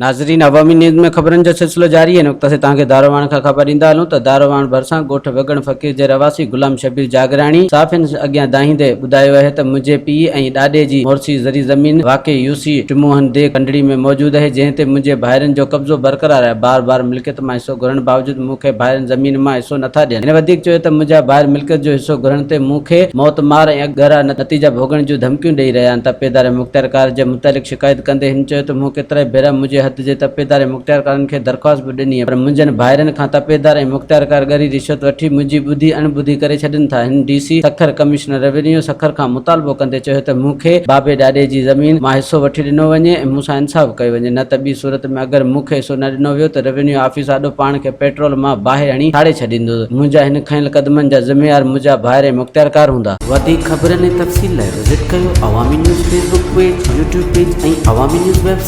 ناظرين عوامي نيوز ۾ خبرن جو سلسلو جاري آهي هن وقت اسين توهان کي داروواڻ کان خبر ڏيندا هلون ته داروواڻ ڀرسان ڳوٺ وڳڻ فقير جي رهواسي غلام شبير جاگراڻي صحافين اڳيان دانهيندي ٻڌايو آهي ته منهنجي پيء ۽ ڏاڏي جي مورثي زرعي زمين واقع يوسي ٽموهن the ڪنڊڙي ۾ موجود آهي جنهن تي منهنجي ڀائرن جو قبضو برقرار آهي بار بار ملڪيت مان حصو گهرڻ باوجود مون کي ڀائرن زمين مان حصو نٿا ڏين هن وڌيڪ چيو ته منهنجا ڀائر ملڪيت جو حصو گهرڻ تي مون کي موت مار ۽ ڳرا نتيجا ڀوڳڻ جون ڌمڪيون ڏئي رهيا آهن تپيدار ۽ مختيارڪار جي متعلق شڪايت ڪندي هن چيو ته مون ڪيترائي ڀيرا منهنجي حد جي تپيدار ۽ مختيارڪارن کي درخواست به ڏني پر منهنجن ڀائرن کان تپيدار ۽ مختيارڪار ڳري رشوت وٺي منهنجي ٻڌي اڻ ٻڌي ڪري ڇڏين ٿا. هن D C Sukkur, commissioner revenue Sukkur کان مطالبو ڪندي چيو ته مون کي بابي ڏاڏي جي زمين مان حصو وٺي ڏنو وڃي ۽ مون سان انصاف ڪيو وڃي نه ته ٻي صورت ۾ اگر مون کي حصو نه ڏنو ويو ته روينيو آفيس آڏو پاڻ کي پيٽرول مان باهه هڻي ساڙي ڇڏيندس. منهنجا هن کنيل قدمن جا ذميوار منهنجا ڀائر ۽ مختيارڪار هوندا. وڌيڪ خبرن ۽ تفصيل لاء وزٽ ڪيو Awami news Facebook page, YouTube page ۽ Awami news website.